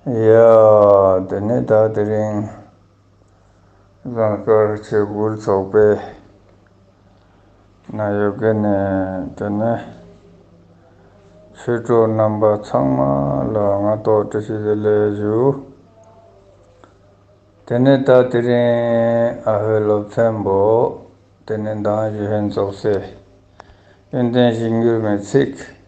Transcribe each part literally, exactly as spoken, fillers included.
ཡ། དེ་ནས་ད་དེ་རིང་ཟངས་དཀར་ཆོས་སྐུ་ཚོགས་པའི་ནང་ཡོད་མཁན་ནས་དེ་ནས་ཆོས་གྲོགས་རྣམ་པ་ཚང་མ་ལ་སྔ་དྲོ་བཀྲ་ཤིས་བདེ་ལེགས་ཞུ། དེ་ནས་ད་དེ་རིང་ཨ་ཧོའི་སློབ་ཚན་པོ། དེ་ནས་མདང་ཞུ་ཧན་ཙོགས་སེ། ཡོན་ཏན་གཞིར་གྱུར་མའི་ཚིག།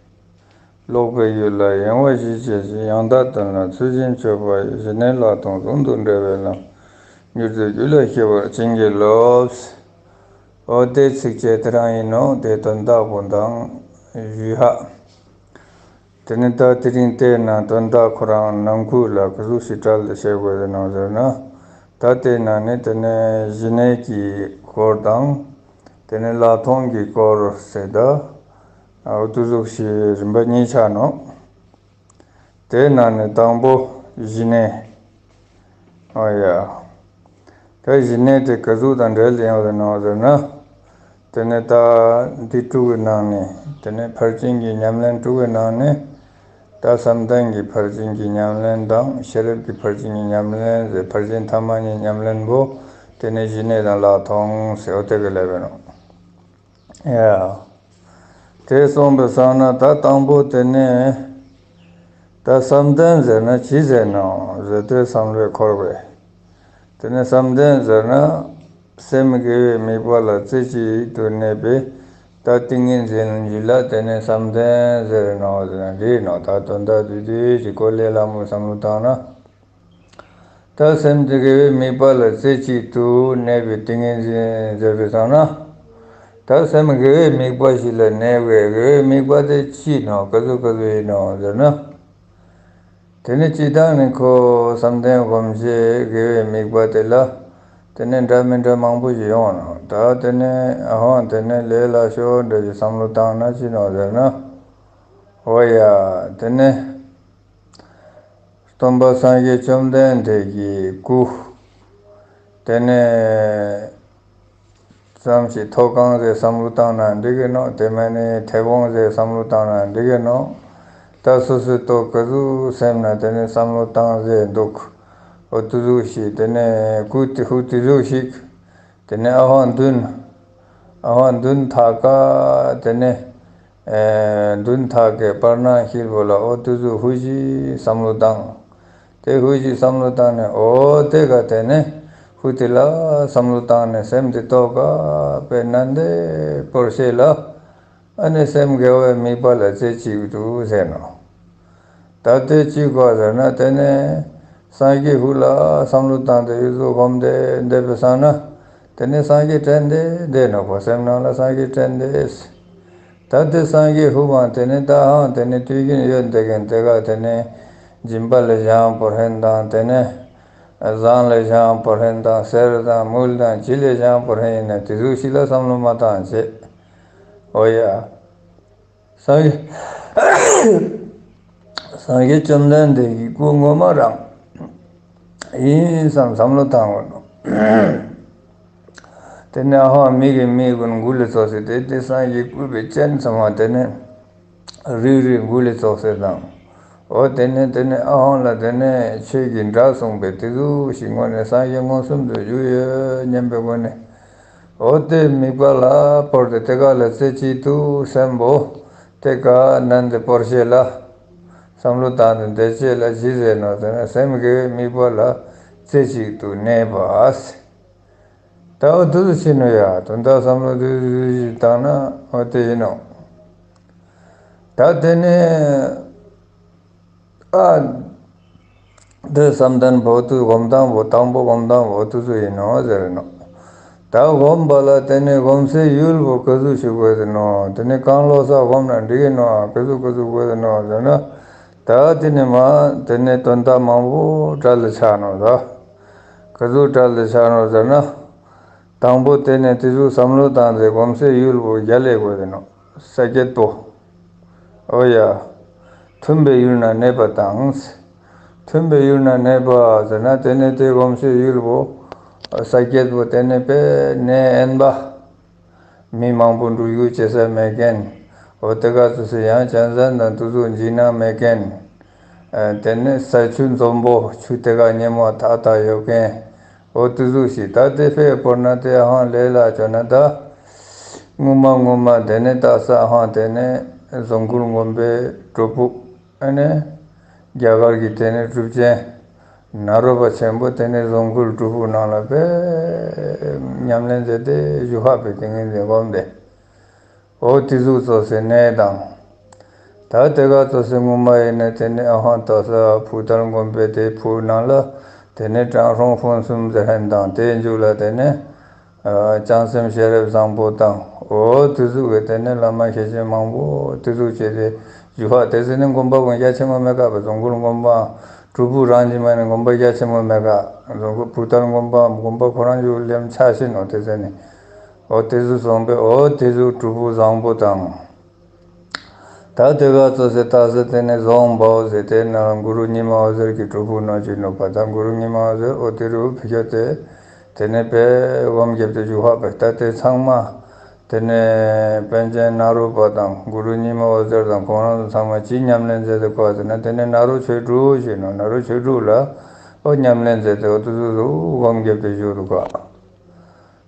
ཀློག་པའི་ཡུལ་ལ་ཡེངས་པ་ཞི་བྱེད་ཅིང་། ཡང་དག་དོན་ལ་ཚུལ་བཞིན་སྤྱོད་པ་ཡིས། གཞི་གནས་ལྷག་མཐོང་ཟུང་དུ་འབྲེལ་བའི་ལམ། མྱུར་དུ་རྒྱུད་ལ་སྐྱེ་བར་བྱིན་གྱིས་རློབས། འོ་དེ་ཚིགས་བཅད་དེ་རང་ཡིན་ནོ། དེ་དོན་དག་པོ་དང་ཞུས་ཧ། དེ་ནས་ད་དེ་རིང་དེའི་ནང་དོན་དག་ཁོ་རང་ནང་ཁུལ་ལ་ག་ཟུག་ཞིག་གྲལ་དུ་བྱེད་དགོས་ཟེར་ནོ་ཟེར་ན། ད་དེའི་ནང་ནས་དེ་ནས་གཞི་གནས་ཀྱི་སྐོར་དང་། དེ་ནས་ལྷག་མཐོང་གི་སྐོར་ཟེར་ད། འོ་དེ་ཟུག་ཞིག་རིམ་པ་གཉིས་ཆགས་ནོ། དེའི་ནང་ནས་དང་པོ་གཞི་གནས། ཨོ་ཡ། ད་གཞི་གནས་དེ་ག་ཟུག་དང་འབྲེལ་ཡོད་ནོ་ཟེར་ན། དེ་ནས་ད་འདི་དྲུག་གི་ནང་ནས་དེ་ནས་ཕར་ཕྱིན་གྱི་ཉམས་ལེན་དྲུག་གི་ནང་ནས། ད་བསམ་གཏན་གྱི་ཕར་ཕྱིན་གྱི་ཉམས་ལེན་དང་། ཤེས་རབ་ཀྱི་ཕར་ཕྱིན་གྱི་ཉམས་ལེན་ཟེར། ཕར་ཕྱིན་ཐ་མ་གཉིས་ཉམས་ལེན་པོ། དེ་ནས་གཞི་གནས་དང་ལྷག་མཐོང་ཟེར། འོ་དེ་ག་ལབ་ཡོད་ནོ། ཡ། དེ་སོང་པའི་སང་ན་ད་དང་པོ་དེ་ནས། ད་བསམ་གཏན་ཟེར་ན་ཅི་ཟེར་ནོ་ཟེར་དུས་བསམ་བློས་འཁོར་བས། དེ་ནས་བསམ་གཏན་ཟེར་ན། སེམས་དགེ་བའི་དམིགས་པ་ལ་རྩེ་གཅིག་ཏུ་གནས་པའི་ད་ཏིང་ངེ་འཛིན་ཞིག་ལ་དེ་ནས་བསམ་གཏན་ཟེར་ནོ་ཟེར་ན་འགྲིག་ནོ། ད་དོན་དག་བསྡུས་བསྡུས་ཀྱི་སྐོར་ལས་སླ་མོ་བསམ་བློ་བཏང་ན། ད་སེམས་དེ་དགེ་བའི་དམིགས་པ་ལ་རྩེ་གཅིག་ཏུ་གནས་པའི་ཏིང་ངེ་འཛིན་ཟེར་བའི་སང་ན། ད་སེམས་དགེ་བའི་དམིགས་པ་ཞིག་ལ་གནས་པའི་དགེ་བའི་དམིགས་པ་དེ་ཅི་ནོ། ག་ཟུག་ག་ཟུག་ཡིན་ནོ་ཟེར་ན། དེ་ནི་སྤྱིར་བཏང་ནི་ཁོ་བསམ་གཏན་སྒོམ་བྱེད་དགེ་བའི་དམིགས་པ་དེ་ལ། དེ་ནི་འདྲ་མི་འདྲ་མང་པོ་ཞིག་ཡོང་ནོ། ད་དེ་ནི་ཨ་ཧོ་དེ་ནི་ལས་སླ་ཤོས་འདྲ་ཞིག་བསམ་བློ་བཏང་ན་ཅི་ནོ་ཟེར་ན། འོ་ཡ། དེ་ནི། སྟོན་པ་སངས་རྒྱས་བཅོམ་ལྡན་འདས་ཀྱི་སྐུ། དེ་ནས་ཙམ་ཞིག་ཐོག་ཁང་ཟེར་བསམ་བློ་བཏང་ན་འགྲིག་གི་ནོ། དེ་མིན་ནི་མཐེ་བོང་ཟེར་བསམ་བློ་བཏང་ན་འགྲིག་གི་ནོ། ད་སོ་སོའི་ཐོག་ག་ཟུག་སེམས་ན་དེ་ནས་བསམ་བློ་བཏང་ཟེར་འདུག། འོ་དེ་ཟུག་ཞིག། དེ་ནས་སྐུ་དེ་ཧུ་དེ་ཟུག་ཞིག། དེ་ནས་ཨ་ཧོ་མདུན། ཨ་ཧོ་མདུན་ཐག་ཀ། དེ་ནས་ཨེ་མདུན་ཐག་གི་བར་སྣང་ཤེལ་པོ་ལ་འོ་དེ་ཚོ་ཧུ་ཞིག་བསམ་བློ་བཏང་། དེ་ཧུ་ཞིག་བསམ་བློ་བཏང་ནས་འོ་དེ་ག་དེ་ནས་ཧུ་དེ་ལ་བསམ་བློ་བཏང་ནས་སེམས་དེ་ཐོག་ཀ་པའི་ནན་ཏན་སྤོར་ཤེས་ལ། ཨ་ནི་སེམས་དགེ་བའི་དམིགས་པ་ལ་རྩེ་གཅིག་ཏུ་ཟེར་ནོ། ད་དེ་ཅི་གོ་ཟེར་ན། དེ་ནས་སངས་རྒྱས་ཧུ་ལ་བསམ་བློ་བཏང་སྟེ་ཡུལ་དུ་སྒོམ་སྟེ་བསྡད་པའི་སང་ན། དེ་ནས་སངས་རྒྱས་དྲན་ཏེ་བསྡད་ནོ། ཁོ་སེམས་ནང་ལ་སངས་རྒྱས་དྲན་ཏེ། ད་དེ་སངས་རྒྱས་ཧུ་མ་དེ་ནས་ད་ཧང་དེ་ནས་དུས་རྒྱུན་ཡོད་འདི་གན་དེ་ག་དེ་ནས་སྦྱིན་པ་ལས་བྱང་པོ་ཧྲན་དང་། དེ་ནས་བཟང་ལས་བྱང་པོ་ཧྲན་དང་། གསེར་དང་དངུལ་དང་ཅི་ལས་བྱང་པོ་ཧྲན་ཡིན་ན་དེ་ཟུག་ཞིག་ལ་བསམ་བློ་མ་བཏང་བྱེད། འོ་ཡ། སངས་རྒྱས། སངས་རྒྱས་བཅོམ་ལྡན་འདས་ཀྱི་སྐུ་ངོ་མ་རང་ཡིན་བསམ་བསམ་བློ་བཏང་དགོས་ནོ། དེ་ནས་ཨ་ཧོ་མི་གི་མི་ཀུན་མགུ་ལས་ཚོགས་སེ་དེ་དེ་སངས་རྒྱས་སྐུ་བའི་སྤྱན་ཚང་མ་དེ་ནས་རིག་རིག་མགུ་ལས་ཚོགས་སེ་དང་། འོ་དེ་ནས་དེ་ནས་ཨ་ཧོ་ལ་དེ་ནས་ཆོས་ཀྱི་སྒྲ་གསུངས་པས་དེ་ཟུག་ཞིག་ངོ་ནས་སངས་རྒྱས་མངོན་སུམ་དུ་བཞུགས་ཡོད་སྙམ་པའི་སྒོ་ནས། འོ་དེ་དམིགས་པ་ལ་སྤོར་ཏེ་དེ་ག་ལ་རྩེ་གཅིག་ཏུ་སེམས་པོ་དེ་ག་ནན་ཏན་སྤོར་ཤེས་ལ། བསམ་བློ་བཏང་སྟེ་བསྡད་ཤེས་ལ་ཅི་ཟེར་ནོ་ཟེར་ན། སེམས་དགེ་བའི་དམིགས་པ་ལ་རྩེ་གཅིག་ཏུ་གནས་པ་ཟེར། ད་འོ་དེ་ཚོ་ཕྱིན་ནོ་ཡ། དོན་དག་བསམ་བློ་དེ་བཏང་ན་འོ་དེ་ཡིན་ནོ། ད་དེ་ནས། ཨ། འདི་བསམ་གཏན་བོ་དུ་སྒོམ་སྟངས་བོ་དང་པོ་སྒོམ་སྟངས་བོ་དུ་ཚོ་ཡིན་ནོ་ཟེར་ནོ། ད་སྒོམ་པ་ལ་དེ་ནས་སྒོམ་སའི་ཡུལ་བོ་ག་ཚོད་ཞིག་དགོས་ཟེར་ནོ། དེ་ནས་གང་ལོག་ས་སྒོམ་ན་འགྲིག་གི་ནོ། ག་ཚོད་ག་ཚོད་དགོས་ཟེར་ནོ་ཟེར་ན། ད་དེ་ནས་མ་དེ་ནས་དོན་དག་མང་པོ་གྲལ་ལ་ཆགས་ནོ། ད་ག་ཚོད་གྲལ་ལ་ཆགས་ནོ་ཟེར་ན། དང་པོ་དེ་ནས་དེ་ཚོ་བསམ་བློ་བཏང་སྟེ་སྒོམ་སའི་ཡུལ་བོ་རྒྱལ་ལས་དགོས་ཟེར་ནོ། ས་བརྒྱད་པོ། ཨོ་ཡ། མཐུན་པའི་ཡུལ་ན་གནས་པ་དང་། མཐུན་པའི་ཡུལ་ན་གནས་པ་ཟེར་ན་དེ་ནས་དེ་སྒོམ་སའི་ཡུལ་བོ། ས་བརྒྱད་པོ་དེ་ནས་དཔེ་གནས་དབེན་པ། མི་མང་པོ་འགྲོ་རྒྱུ་བྱེད་ས་མེད་མཁན། འོ་དེ་ག་ཚོད་སུ་ཡང་གཅན་གཟན་དང་དེ་ཚོ་འཇིགས་སྣང་མེད་མཁན། དེ་ནས་ས་ཆུ་འཛོམས་པོ་ཆུ་དེ་ག་ཉེ་མོ་ཐག་ཐག་ཡོད་མཁན། འོ་དེ་ཟུག་ཞིག་ད་དེ་ཕེ་བོར་ན་དེ་ཧང་ལས་ལ་བྱོན་ན་ད། སྔོན་མ་སྔོན་མ་དེ་ནས་ད་ས་ཧང་དེ་ནས་བཟང་འགུལ་མགོན་པོའི་སྒྲུབ་ཕུག་ཨ་ནས་རྒྱ་གར་གྱི་དེ་ནས་གྲུབ་ཆེན་ནཱ་རོ་པ་ཆེན་པོ་དེ་ནས་བཟང་འགུལ་སྒྲུབ་ཕུག་ནང་ལ་དཔེ་ཉམས་ལེན་མཛད་དེ་བཞུགས་ཧ་པའི་ཏིང་ངེ་འཛིན་སྒོམ་སྟེ། འོ་དེ་ཟུག་ཙོགས་སེ་གནས་དང་། ད་དེ་ག་ཙོགས་སེ་སྔོན་མ་ཡིན་ན་དེ་ནས་ཨ་ཧང་ཏོ་ས་ཕུག་དར་མགོན་པོའི་དེ་ཕུག་ནང་ལ་དེ་ནས་ཀྲང་ཧྲོང་ཕུན་སུམ་ཚེ་རིང་དང་དེའི་མཇུག་ལ་དེ་ནས་ཨ་བྱང་སེམས་ཤེས་རབ་བཟང་པོ་དང་། འོ་དེ་ཟུག་གི་དེ་ནས་བླ་མ་མཁན་ཆེན་མང་པོ་དེ་ཟུག་བྱས་ཏེ་བཞུགས་ཧ། དེ་ཟེར་ནས་དགོན་པ་དགོན་རྒྱ་ཆེན་མོ་མེད་ག་པ། བཟང་འགུལ་དགོན་པ་སྒྲུབ་ཕུག་རང་གི་མ་ནས་དགོན་པ་རྒྱ་ཆེན་མོ་མེད་ག། བཟང་འགུལ་ཕུག་དར་དགོན་པ་དགོན་པ་ཁོ་རང་བཞུགས་ལེམ་ཆ་ཤི་ནོ་དེ་ཟེར་ནས། འོ་དེ་ཟུག་སོང་པས། འོ་དེ་ཟུག་སྒྲུབ་ཕུག་བཟང་པོ་དང་། ད་དེ་ག་ཙོགས་སེ་ད་ས་དེ་ནས་ཟོང་བའོ་ཟེར་དེ་ན་གུ་རུ་ཉི་མ་འོད་ཟེར་གྱི་སྒྲུབ་ཕུག་ནང་བཞུགས་ནུག་པ། ད་གུ་རུ་ཉི་མ་འོད་ཟེར་འོ་དེ་རུ་ཕི་ཁྱོད་དེ་དེ་ནས་དཔེ་སྒོམ་བརྒྱབ་སྟེ་བཞུགས་ཧ་པས། ད་དེ་ཚང་མ་དེ་ནས་པཎ་ཆེན་ནཱ་རོ་པ་དང་གུ་རུ་ཉི་མ་འོད་ཟེར་དང་ཁོང་རང་ཚོ་ཚང་མ་ཅི་ཉམས་ལེན་མཛད་དེ་གོ་ཟེར་ན། དེ་ནས་ནཱ་རོ་ཆོས་དྲུག་ཞུས་ནོ། ནཱ་རོ་ཆོས་དྲུག་ལ་འོ་ཉམས་ལེན་མཛད་དེ་འོ་དེ་ཚོ་ཚོ་སྒོམ་བརྒྱབ་སྟེ་བཞུགས་འདུག་ག།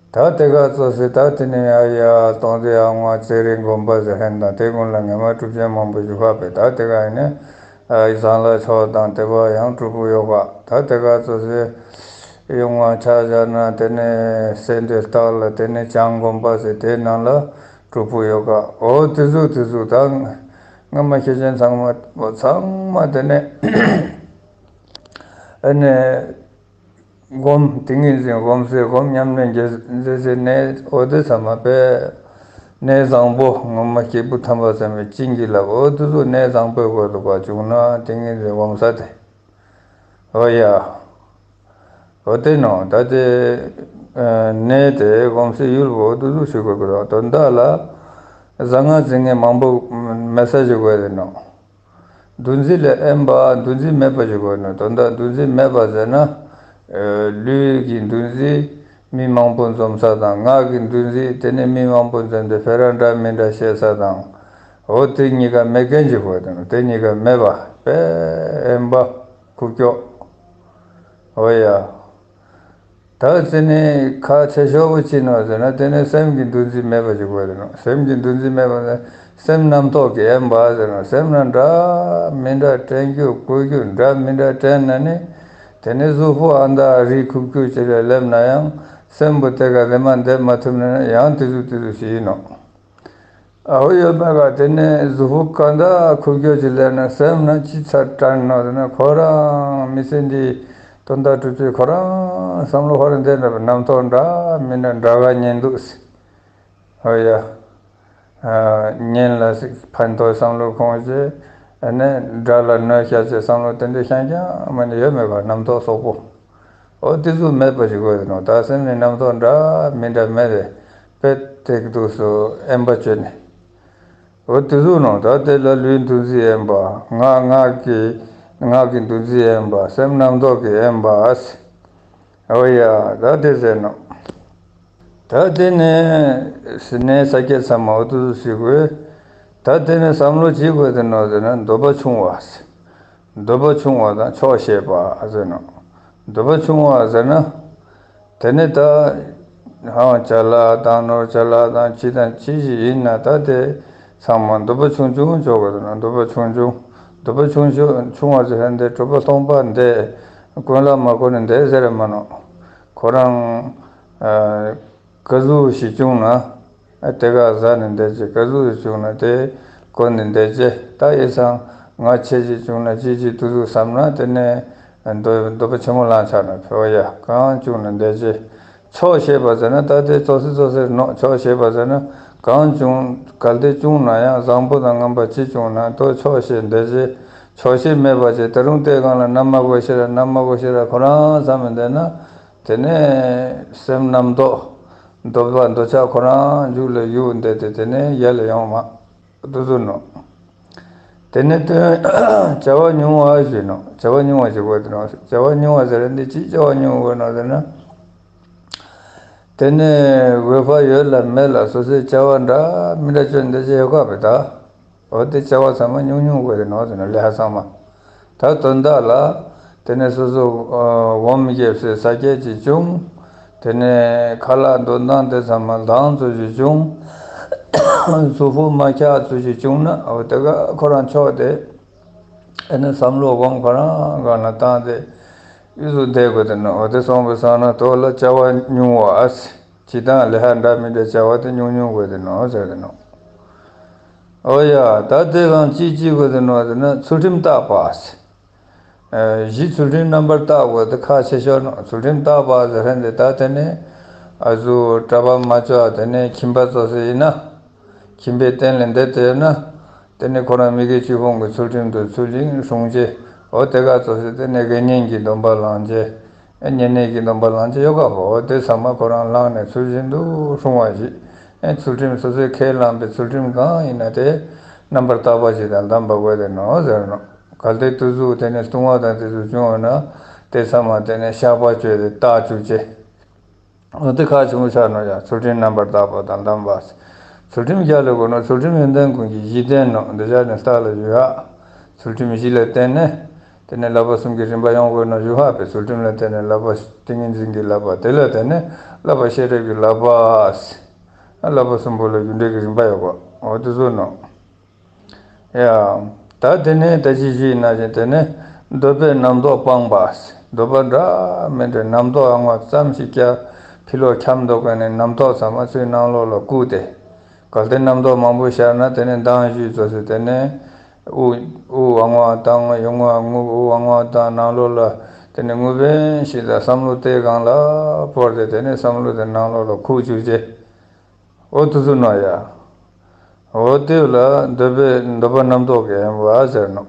ད་དེ་ག་ཙོགས་སེ་ད་དེ་ནས་ཡ་ཡ་སྟོང་ཚེ་ཡ་ང་ཚེ་རིང་དགོན་པ་ཟེར་ཧན་དང་དེ་ཀུན་ལ་ངེས་མ་གྲུབ་ཆེན་མང་པོ་བཞུགས་ཧ་པས། ད་དེ་ག་ཡིན་ན་ཡི་ཟངས་ལ་ཕྱོགས་དང་དེ་བ་ཡང་སྒྲུབ་ཕུག་ཡོད་ག། ད་དེ་ག་ཙོགས་སེ་ཡོང་བ་ཆ་བཞག་ན་དེ་ནས་སེ་འབྲས་རྟགས་ལ་དེ་ནས་བྱང་དགོན་པ་ཟེར་དེ་ནང་ལ་སྒྲུབ་ཕུག་ཡོད་ག། འོ་དེ་ཟུག་དེ་ཟུག་ད་སྔ་མ་མཁན་ཆེན་ཚང་མ་ཚང་མ་དེ་ནས་ཨ་ནས། སྒོམ་ཏིང་ངེ་འཛིན་སྒོམ་སེ་སྒོམ་ཉམས་ལེན་རྒྱས་མཛད་སེ་གནས་འོ་དེ་ཚང་མ་པས་གནས་བཟང་པོ་ངོ་མ་སྐྱེས་བུ་དམ་པ་ཚང་མའི་བྱིན་གྱིས་བརླབས། འོ་དེ་ཚོ་གནས་བཟང་པོའི་སྐོར་དུ་བ་བྱུང་ན་ཏིང་ངེ་འཛིན་སྒོམ་ས་དེ། འོ་ཡ། འོ་དེ་ནོ་ད་དེ་གནས་དེ་སྒོམ་སེ་ཡུལ་བོ་དེ་ཚོ་ཞིག་དགོས་ཀྱི་རོ། དོན་དག་ལ་བཟང་ང་ཟིང་ངེ་མང་པོ་མེད་ས་ཞིག་དགོས་དེ་ནོ། འདུ་འཛི་ལས་དབེན་པ། འདུ་འཛི་མེད་པ་ཞིག་དགོས་ནོ། དོན་དག་འདུ་འཛི་མེད་པ་ཟེར་ན། ལུས་ཀྱི་འདུ་འཛི་མི་མང་པོ་འཛོམས་ས་དང་། ངག་གི་འདུ་འཛི་དེ་ནི་མི་མང་པོ་འཛོམས་ཏེ་ཕེ་ར་འདྲ་མི་འདྲ་བཤད་ས་དང་། འོ་དེ་གཉིས་ཀ་མེད་མཁན་ཞིག་དགོས་དོ་ནོ། དེ་གཉིས་ཀ་མེད་པ་དཔེ་དབེན་པ་ཁུག་ཀྱོག། འོ་ཡ། ད་དེ་ནས་ཁ་ཆེ་ཤོས་པོ་ཅི་ནོ་ཟེར་ན་དེ་ནས་སེམས་ཀྱི་འདུ་འཛི་མེད་པ་ཞིག་དགོས་དེ་ནོ། སེམས་ཀྱི་འདུ་འཛི་མེད་པ་ཟེར་ན་སེམས་རྣམ་རྟོག་གི་དབེན་པ་ཟེར་ནོ། སེམས་ན་འདྲ་མི་འདྲ་དྲན་རྒྱུ་བཀོད་རྒྱུ་འདྲ་མི་འདྲ་དྲན་ན་ནི་དེ་ནས་གཟུགས་པོ་ཨ་མདའ་རིལ་ཁུག་ཁུག་ཅིག་ལ་སླེབས་ན་ཡང་སེམས་པོ་དེ་ག་ལས་མ་འདས་མ་ཐུབ་ན་ཡང་དེ་ཟུག་དེ་ཟུག་ཞིག་ཡིན་ནོ། ཨ་འོ་ཡོད་མེད་ག་དེ་ནས་གཟུགས་པོ་ག་འདྲ་ཁུག་ཀྱོག་ཅིག་ལེན་ན་སེམས་ན་ཅི་ཚ་དྲན་ནོ་ཟེར་ན་ཁོ་རང་མི་ཚེ་འདི་དོན་དག་སྒྲུབ་ཆེད་ཁོ་རང་བསམ་བློ་ཁོ་རང་འདས་འདྲ་བའི་རྣམ་རྟོག་འདྲ་མི་འདྲ་འདྲ་ག་ཉན་འདུག་ཟེར། འོ་ཡ། ཉན་ལ་ཕན་ཐོགས་བསམ་བློ་ཁོང་ཅེ་ཨ་ནི་དགྲ་ལ་གནོད་བྱ་ཆེད་བསམ་བློ་དེ་འདྲ་ཤང་ཀྱང་མ་ནི་ཡོད་མེད་ག་རྣམ་རྟོག་སོག་པོ། འོ་དེ་ཚོ་མེད་པ་ཞིག་དགོས་ནོ། ད་སེམས་ནི་རྣམ་རྟོག་འདྲ་མི་འདྲ་མེད་པས་དཔེ་དེ་འདུག་སོ་དབེན་པ་བྱོས་ནས། འོ་དེ་ཚོ་ནོ། ད་དེ་ལ་ལུས་འདུ་འཛི་དབེན་པ། ངག་ངག་གི་ངག་གི་འདུ་འཛི་དབེན་པ། སེམས་རྣམ་རྟོག་གི་དབེན་པ། འོ་ཡ་ད་དེ་ཟེར་ནོ། ད་དེ་ནས་ནས་ས་སྐྱ་ཚང་མ་འོ་དེ་ཚོ་ཞིག་དགོས། ད་དེ་ནས་བསམ་བློ་ཅི་དགོས་དེ་ནོ་ཟེར་ན་འདོད་པ་ཆུང་བ། འདོད་པ་ཆུང་བ་དང་ཆོག་ཤེས་པ་ཟེར་ནོ། འདོད་པ་ཆུང་བ་ཟེར་ན། དེ་ནི་ད་ཧང་ཅ་ལག་དང་ནོར་ཅ་ལག་དང་ཅི་དང་ཅི་ཞིག་ཡིན་ན་ད་དེ་ཚང་མ་འདོད་པ་ཆུང་ཆུང་ཆོག་གི་འདུག་ན། འདོད་པ་ཆུང་ཆུང་། འདོད་པ་ཆུང་ཆུང་ཆུང་བ་ཟེར་འདི་གྲུབ་པ་སྟོང་པ་འདི་ཀུན་ལ་མ་གོ་ནི་འདི་ཟེར་མ་ནོ། ཁོ་རང་ཨ་ཀ་ཟུག་ཞིག་བྱུང་ན། ཨ་དེ་ག་ཟ་ནས་འདས་ཀྱི་ཀ་ཟུག་བྱུང་ན་དེ་གོ་ནས་འདས་ཀྱི་ད་ཡིན་ཙང་ང་ཆེ་ཞིག་བྱུང་ན་ཅི་ཞིག་དུ་ཟུག་བསམ་ན་དེ་ནས་འདོད་འདོད་པ་ཆེན་མོ་ལངས་ཆགས་ན་ཕེ་བ་ཡ་གང་བྱུང་ན་འདས་ཀྱི། ཆོག་ཤེས་པ་ཟེར་ན་ད་དེ་ཙོག་སི་ཙོག་སི་ནོ། ཆོག་ཤེས་པ་ཟེར་ན་གང་བྱུང་གལ་ཏེ་བྱུང་ན་ཡང་བཟང་པོ་དང་ངན་པ་ཅི་བྱུང་ན་དོ་ཆོག་ཤེས་འདས་ཀྱི། ཆོག་ཤེས་མེད་པ་ཅེ་ད་རུང་དེ་གང་ལ་ནམ་མ་གོ་ཤེས་ར་ནམ་མ་གོ་ཤེས་ར་ཁོ་རང་བསམ་མི་འདས་ན། དེ་ནས་སེམས་རྣམ་རྟོག་འདོད་པ་འདོད་ཆགས་ཁོ་རང་མཇུག་ལ་ཡུག་འདས་ཏེ་དེ་ནས་ཡལ་ལ་ཡོང་མ་དུ་ཟུར་ནོ། དེ་ནས་དོན་བྱ་བ་ཉུང་བ་ཞུས་ནོ། བྱ་བ་ཉུང་བ་ཞིག་དགོས་དེ་ནོ། བྱ་བ་ཉུང་བ་ཟེར་འདི་ཅིའི་བྱ་བ་ཉུང་བ་དགོས་ནོ་ཟེར་ན། དེ་ནས་འོས་པ་ཡོད་ལ་མེད་ལ་སོ་སོའི་བྱ་བ་འདྲ་མི་འདྲ་བཅོས་འདི་ཅི་ཡོད་ཁ་བས་ད། འོ་དེ་བྱ་བ་ཚང་མ་ཉུང་ཉུང་དགོས་དེ་ནོ་ཟེར་ནོ་ལས་ཧ་ཚང་མ། ད་དོན་དག་ལ་དེ་ནས་སོ་སོ་འོ་མ་བརྒྱབ་སའི་ས་སྐྱ་ཅིག་བྱུང་། དེ་ནས་ཁ་ལག་འདོན་སྟངས་དེ་ཚང་མ་ལྡང་ཚོ་ཞིག་བྱུང་། གཟུགས་པོ་མ་འཁྱག་ཚོ་ཞིག་བྱུང་ན་འོ་དེ་ག་ཁོ་རང་ཆོག་སྟེ། ཨ་ནི་བསམ་བློ་སྒོམ་ཁོ་རང་སྒང་ལ་བཏང་སྟེ་ཡུལ་དུ་བསྡད་དགོས་དེ་ནོ། འོ་དེ་སོང་པའི་སང་ན་དོ་ལ་བྱ་བ་ཉུང་བ་ཨ་སི། ཇི་ལྟར་ལས་ཧ་འདྲ་མི་འདྲ་བྱ་བ་དེ་ཉུང་ཉུང་དགོས་དེ་ནོ་ཟེར་དེ་ནོ། ཨོ་ཡ། ད་དེ་གང་ཅི་ཅི་དགོས་དེ་ནོ་ཟེར་ན་ཚུལ་ཁྲིམས་བརྟག་པ་ཨ་སི། གཞི་ཚུལ་ཁྲིམས་རྣམ་པར་བརྟག་དགོས་དེ་ཁ་ཆེ་ཤོས་ནོ། ཚུལ་ཁྲིམས་བརྟག་པ་ཟེར་ཧན་དེ་ད་དེ་ནས་ཨ་ཟུ་གྲྭ་པ་མ་ཅོ་དེ་ནས་ཁྱིམ་པ་ཚོ་ཟེར་ཡིན་ན། ཁྱིམ་པའི་རྟེན་ལས་འདས་དེ་ན། དེ་ནས་ཁོ་རང་མི་དགེ་བཅུ་སྤོང་གི་ཚུལ་ཁྲིམས་དུ་ཚུལ་ལིང་སྲུང་བྱེད། འོ་དེ་ག་ཚོ་ཟེར་དེ་ནས་དགེ་བསྙེན་གྱི་སྡོམ་པ་བླང་བྱེད། ཨེ་བསྙེན་གནས་ཀྱི་སྡོམ་པ་བླང་བྱེད་ཡོད་ག་བོ། འོ་དེ་ཚང་མ་ཁོ་རང་བླངས་ནས་ཚུལ་བཞིན་དུ་སྲུང་བ་ཞིག་ཨེ་ཚུལ་ཁྲིམས་སོ་སོས་ཁས་བླངས་པའི་ཚུལ་ཁྲིམས་གང་ཡིན་ན་དེ་རྣམ་པར་དག་པ་ཞིག་དང་ལྡན་པ་དགོས་དེ་ནོ་ཟེར་ནོ། གལ་ཏེ་དུ་གཟུགས་དེ་ནས་ལྟུང་བ་དང་དེ་ཚོ་བྱུང་བ་ན་དེ་ཚང་མ་དེ་ནས་བཤགས་པ་བཅོས་ཏེ་བརྟག་བཅུག་བྱེད། འོ་དེ་ཁ་ཆེན་པོ་ཆགས་ནོ་ཡ། ཚུལ་ཁྲིམས་རྣམ་པར་དག་པ་དང་ལྡན་པ། ཚུལ་ཁྲིམས་རྒྱ་ལས་གོ་ནོ། ཚུལ་ཁྲིམས་ཡོན་ཏན་ཀུན་གྱི་གཞི་རྟེན་ནོ། འདི་བཞག་ནས་ལྟ་ལ་ཞུ་ཡ། ཚུལ་ཁྲིམས་གཞི་ལ་བརྟེན་ནས། དེ་ནས་བསླབ་པ་གསུམ་གྱི་རིམ་པ་ཡོང་དགོས་ནོ་ཞུ་ཧ་པའི་ཚུལ་ཁྲིམས་ལ་བརྟེན་ནས་བསླབ་པ་ཏིང་ངེ་འཛིན་གྱི་བསླབ་པ་དེ་ལ་བརྟེན་ནས་བསླབ་པ་ཤེས་རབ་ཀྱི་བསླབ་པ། བསླབ་པ་གསུམ་པོ་ལ་རྒྱུ་འབྲས་ཀྱི་རིམ་པ་ཡོད་གོ། འོ་དེ་ཚོ་ནོ། ཡ། ད་དེ་ནས་ད་ཅི་ཞུས་ན་བཞིན་དེ་ནས་འདོད་པའི་རྣམ་རྟོག་སྤངས་པ། འདོད་པ་འདྲ་མི་འདྲ་རྣམ་རྟོག་ཨ་ངོ་ཙམ་ཞིག་ཀྱང་ཕི་ལོག་འཁྱམ་འདུག་ག་ནས་རྣམ་རྟོག་ཚང་མ་ཚུར་ནང་ལོགས་ལ་བཀུག་སྟེ། གལ་ཏེ་རྣམ་རྟོག་མང་པོ་ཤར་ན་དེ་ནས་མདངས་ཞུས་ཚོ་ཟེར་དེ་ནས་དབུགས་དབུགས་ཨ་ངོ་བཏང་ཡོང་ངོ་རྔུབ་དབུགས་ཨ་ངོ་བཏང་ནང་ལོགས་ལ་དེ་ནས་རྔུབ་པའི་ཞིག་དང་བསམ་བློ་དེ་གང་ལ་བོར་ཏེ་དེ་ནས་བསམ་བློ་དེ་ནང་ལོགས་ལ་ཁུག་བཅུག་ཅེས། འོ་དུ་སུ་ནོ་ཡ། འོ་དེ་ལ་འདོད་པའི་འདོད་པ་རྣམ་རྟོག་གི་ཡན་པ་ཟེར་ནོ།